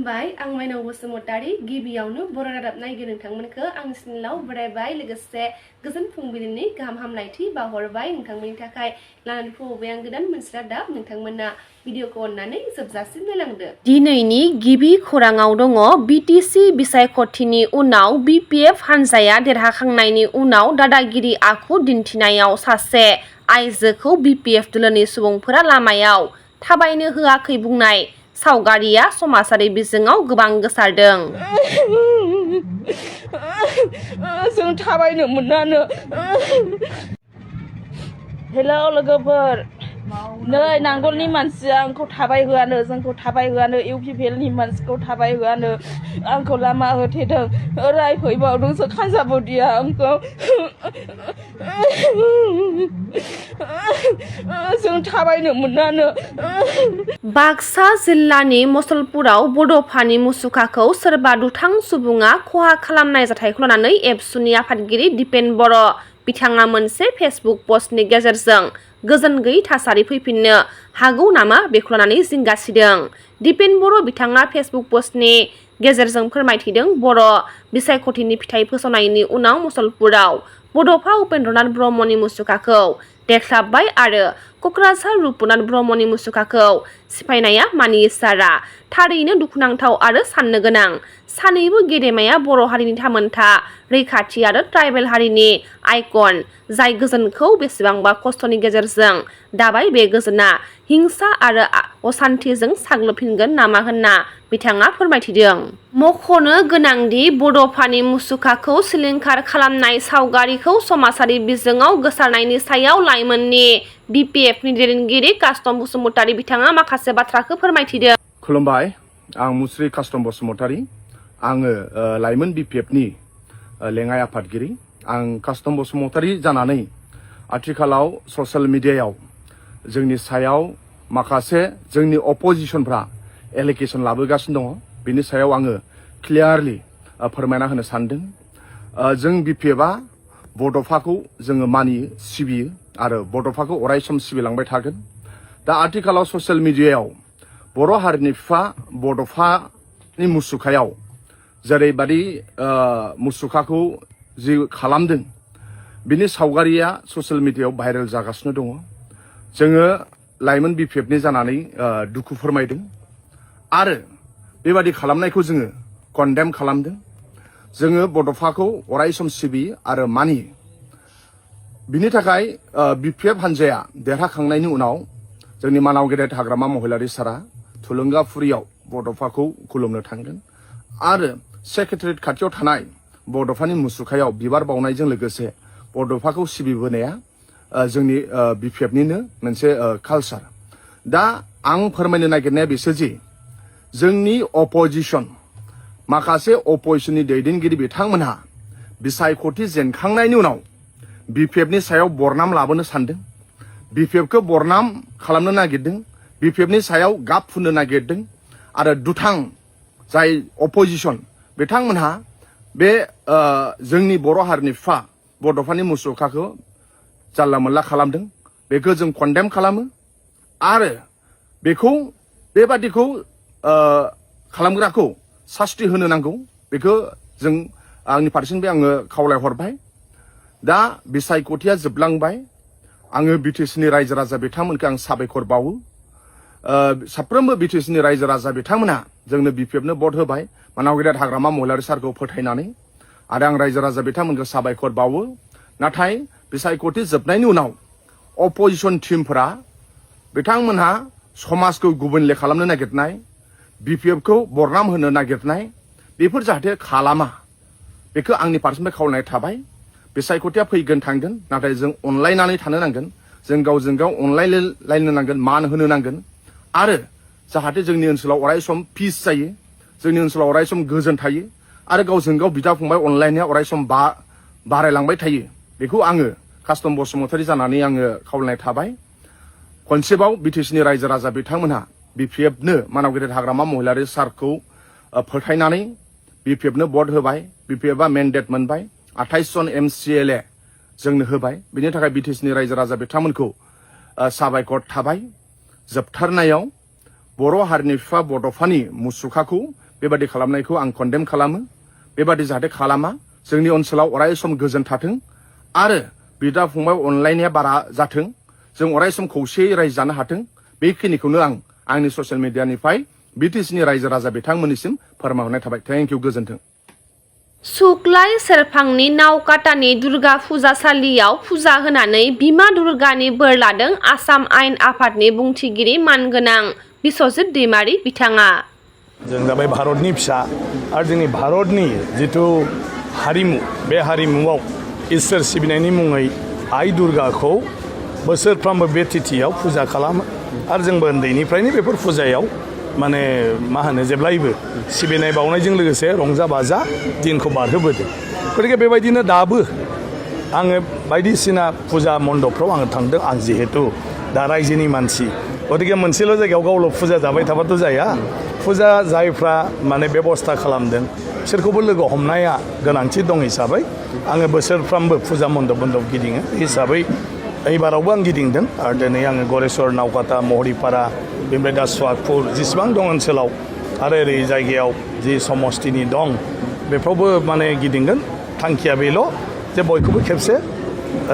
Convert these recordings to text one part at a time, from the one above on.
खुलुमबाय आं माइनाव बसुमतारी गिबियावनो बर' रादाब नायगिरि नोंथांमोनखौ आं सिनिलाव बरायबाय लोगोसे गोजोन फुंबिलिनि गाहाम हामलायथि बावहरबाय नोंथांमोननि थाखाय लानानै फैबाय आं गोदान मोनसे रादाब नोंथांमोना भिडिअखौ अननानै जोबजासिम नायलांदो। दिनैनि गिबि खौराङाव दङ बिटिसि बिसायख'थिनि उनाव बिपिएफ हानजाया देरहाखांनायनि उनाव दादागिरि आखु दिन्थिनायाव सासे आइजोखौ बिपिएफ दोलोनि सुबुंफोरा लामायाव थाबायनो होआखै बुंनाय सावगारिया समाजारि बिजोङाव गोबां गोसारदों। जों थाबायनो मोनानो। हेलौ लोगोफोर, नै नांगलनि मानसिया आंखौ थाबाय होआनो, जोंखौ थाबाय होआनो, इउपिपिएलनि मानसिखौ थाबाय होआनो, आंखौ लामा होथेदों, रायफैबावदोंसो खानजाबदिया आंखौ। जों थाबायनो मोनानो। बाक्सा जिल्लानि मसलपुराव बड'फानि मुसुखाखौ सोरबा दुथां सुबुङा खहा खालामनाय जाथायखौ लानानै एबसुनि आफादगिरि दिपेन बर' बिथाङा मोनसे फेसबुक पस्टनि गेजेरजों गोजोन गैयै थासारि फैफिननो हागौ नामा बेखौ लानानै जिंगासिदों। दिपेन बर' बिथाङा फेसबुक पस्टनि गेजेरजों फोरमायथिदों बर' बिसायख'थिनि फिथाइ फोसावनायनि उनाव मसलपुराव बड'फा उपेन्द्रनाथ ब्रह्मनि मुसुखाखौ देख्लाबबाय आरो क'क्राझार रुपनाथ ब्रह्मनि मुसुखाखौ सिफायनाया मानि इसारा थारैनो दुखुनांथाव आरो साननो गोनां। सानैबो गेदेमाया बर' हारिनि थामोनथा रैखाथि आरो ट्राइबेल हारिनि आइकन, जाय गोजोनखौ बेसेबांबा खस्थ'नि गेजेरजों दाबाय। बे गोजोना हिंसा आरो असान्थिजों साग्लोबफिनगोन नामा होनना बिथाङा फोरमायथिदों। मख'नो गोनांदि बड'फानि मुसुखाखौ सिलिंखार खालामनाय सावगारिखौ समाजारि बिजोङाव गोसारनायनि सायाव लाइमोननि बिपिएफनि दैदेनगिरि कास्टम बसुमतारी बिथाङा माखासे बाथ्राखौ फोरमायथिदों। खुलुमबाय, आं मुस्रि कास्टम बसुमतारी। आङो लाइमोन बिपिएफनि लेङाइ आफादगिरि। आं कास्टम बसुमतारी जानानै आथिखालाव ससियेल मिडियायाव जोंनि सायाव माखासे जोंनि अपोजिशनफ्रा एलिगेसन लाबोगासिनो दङ। बिनि सायाव आङो क्लियारलि फोरमायना होनो सानदों। जों बिपिएफआ बड'फाखौ जोङो मानियो, सिबियो आरो बड'फाखौ अरायसम सिबिलांबाय थागोन। दा आथिखालाव ससियेल मिडियायाव बर' हारिनि बिफा बड'फानि मुसुखायाव जेरैबादि मुसुखाखौ जि खालामदों, बिनि सावगारिया ससियेल मिडियायाव भाइरेल जागासिनो दङ। जोङो लाइमोन बिपिएफनि जानानै दुखु फोरमायदों आरो बेबादि खालामनायखौ जोङो कन्डेम खालामदों। जोङो बड'फाखौ अरायसम सिबियो आरो मानियो। बिनि थाखाय बिपिएफ हानजाया देरहाखांनायनि उनाव जोंनि मानाव गेदेर हाग्रामा महिलारि सारा थुलुंगाफुरियाव बड'फाखौ खुलुमनो थांगोन आरो सेक्रेटारियेट खाथियाव थानाय बड'फानि मुसुखायाव बिबार बावनायजों लोगोसे बड'फाखौ सिबिबोनाया जोंनि बिपिएफनिनो मोनसे कालचार। दा आं फोरमायनो नागिरनाया बिसोरजि जोंनि अपोजिशन माखासे अपोजिशननि दैदेनगिरि बिथांमोनहा बिसायख'थि जेनखांनायनि उनाव बिपिएफनि सायाव बरनाम लाबोनो सानदों, बिपिएफखौ बरनाम खालामनो नागिरदों, बिपिएफनि सायाव गाब फुननो नागिरदों आरो दुथां जाय अपोजिशन बिथांमोनहा बे जोंनि बर' हारिनि बिफा बड'फानि मुसुखाखौ जानला मोनला खालामदों। बेखौ जों कन्डेम खालामो आरो बेखौ बेबादिखौ खालामग्राखौ सास्ति होनो नांगौ। बेखौ जों आंनि फारसेनिफ्राय आङो खावलायहरबाय। दा बिसायख'थिया जोबलांबाय। आङो बिटिसिनि रायजो राजा बिथांमोनखौ आं साबायखर बावो। साफ्रोमबो बिटिसिनि रायजो राजा बिथांमोनहा जोंनो बिपिएफनो भट होबाय मानाव गेदेर हाग्रामा महिलारि सारखौ फोथायनानै, आरो आं रायजो राजा बिथांमोनखौ साबायखर बावो। नाथाय बिसायख'थि जोबनायनि उनाव अपोजिशन टिमफोरा बिथांमोनहा समाजखौ गुबुनले खालामनो नागिरनाय, बिपिएफखौ बरनाम होनो नागिरनाय, बेफोर जाहाथे खालामा बेखौ आंनि फारसेनिफ्राय खावलायनाय थाबाय। बिसायख'थिया फैगोन थांगोन, नाथाय जों अनलायनानै थानो नांगोन। जों गावजों गाव अनलायलायनो नांगोन, मान होनो नांगोन आरो जाहाथे जोंनि ओनसोलाव अरायसम पिस जायो, जोंनि ओनसोलाव अरायसम गोजोन थायो आरो गावजों गाव बिदा फंबाय अनलायनाया अरायसम बारायलांबाय थायो। बेखौ आङो कास्टम बसुमतारी जानानै आङो खावलायनाय थाबाय। खनसेबाव बिटिसिनि रायजो राजा बिथांमोनहा बिपिएफनो मानाव गेदेर हाग्रामा महिलारि सारखौ फोथायनानै बिपिएफनो भट होबाय। बिपिएफआ मेन्डेट मोनबाय, 28 जन MCLA जोंनो होबाय। बिनि थाखाय बिटिसिनि रायजो राजा बिथांमोनखौ साबायखर थाबाय। जोबथारनायाव बर' हारिनि बिफा बड'फानि मुसुखाखौ बेबादि खालामनायखौ आं कन्डेम खालामो बेबादि जाहाथे खालामा जोंनि ओनसोलाव अराय सम गोजोन थाथों आरो बिदा फंबाय अनलायनाया बारा जाथों जों अराय सम खौसेयै रायजो जानो हाथों बेखिनिखौनो आं आंनि ससियेल मिडियानिफ्राय बिटिसिनि रायजो राजा बिथांमोननिसिम फोरमायहरनाय थाबाय थेंक इउ गोजोन्थों। सुक्लाय सेरफांनि नावकाटानि दुर्गा फुजासालियाव फुजा होनानै बिमा दुर्गानि बोर लादों आसाम आयेन आफादनि बुंथिगिरि मानगोनां बिस्वजित दैमारि बिथाङा। जों जाबाय भारतनि फिसा आरो जोंनि भारतनि जिथु हारिमु बे हारिमुआव इसोर सिबिनायनि मुङै आइ दुर्गाखौ बोसोरफ्रामबो बे तिथियाव फुजा खालामो आरो जोंबो उन्दैनिफ्रायनो बेफोर फुजायाव माने मा होनो जेब्लायबो सिबिनाय बावनायजों लोगोसे रंजा बाजा दिनखौ बारहोबोदों। गतिके बेबायदिनो दाबो आङो बायदिसिना फुजा मण्डपफ्राव आङो थांदों आं जिहेतु दा रायजोनि मानसि गतिके मोनसेल' जायगायाव गावल' फुजा जाबाय थाबाथ' जाया फुजा जायफ्रा माने बेबस्था खालामदों बिसोरखौबो लोगो हमनाया गोनांथि दं हिसाबै आङो बोसोरफ्रामबो फुजा मण्डप गिदिङो हिसाबै एबारावबो आं गिदिंदों आरो दिनै आङो गरेस्वर नावकाटा महरिपारा बेनिफ्राय दा सुवागपुर जेसेबां दं ओनसोलाव आरो ओरै जायगायाव जि समस्तिनि दं बेफ्रावबो माने गिदिंगोन थांखिया बेल' जे बयखौबो खेबसे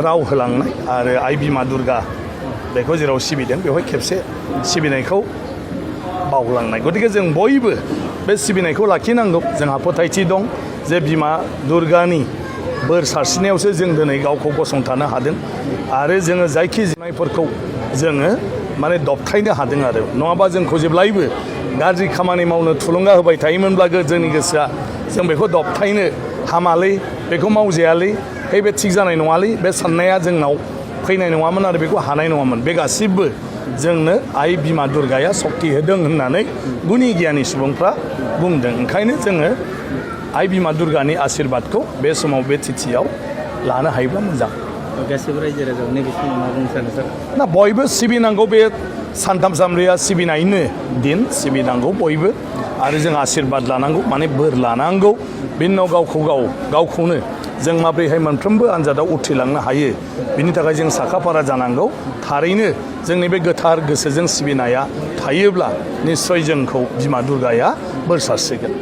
राव होलांनाय आरो आइ बिमा दुर्गा बेखौ जेराव सिबिदों बेवहाय खेबसे सिबिनायखौ बावलांनाय गतिके जों बयबो बे सिबिनायखौ लाखिनांगौ जोंहा फोथायथि दं जे बिमा दुर्गानि बोर सारस्रिनायावसो जों दिनै गावखौ गसंथानो हादों आरो जोङो जायखि जानायफोरखौ जोङो माने दबथायनो हादों आरो नङाबा जोंखौ जेब्लायबो गाज्रि खामानि मावनो थुलुंगा होबाय थायोमोनब्ला जोंनि गोसोआ जों बेखौ दबथायनो हामालै बेखौ मावजायालै बे थिग जानाय नङालै बे साननाया जोंनाव फैनाय नङामोन आरो बेखौ हानाय नङामोन बे गासिबो जोंनो आइ बिमा दुर्गाया सक्ति होदों होननानै गुनि गियानि सुबुंफ्रा बुंदों ओंखायनो जोङो आइ बिमा दुर्गानि आशीर्बादखौ बे समाव बे तिथियाव लानो हायोब्ला मोजां। गासिबो रायजो राजा नैबे समाव मा बुंनो सानो सार? ना बयबो सिबिनांगौ बे सानथाम सानब्रैया सिबिनायनो दिन सिबिनांगौ बयबो आरो जों आशीर्बाद लानांगौ माने बोर लानांगौ बिनि उनाव गावखौनो जों माब्रैहाय मोनफ्रोमबो आनजादाव उथ्रिलांनो हायो बिनि थाखाय जों साखाफारा जानांगौ थारैनो जोंनि बे गोथार गोसोजों सिबिनाया थायोब्ला निस्सय जोंखौ बिमा दुर्गाया बोर सारस्रिगोन।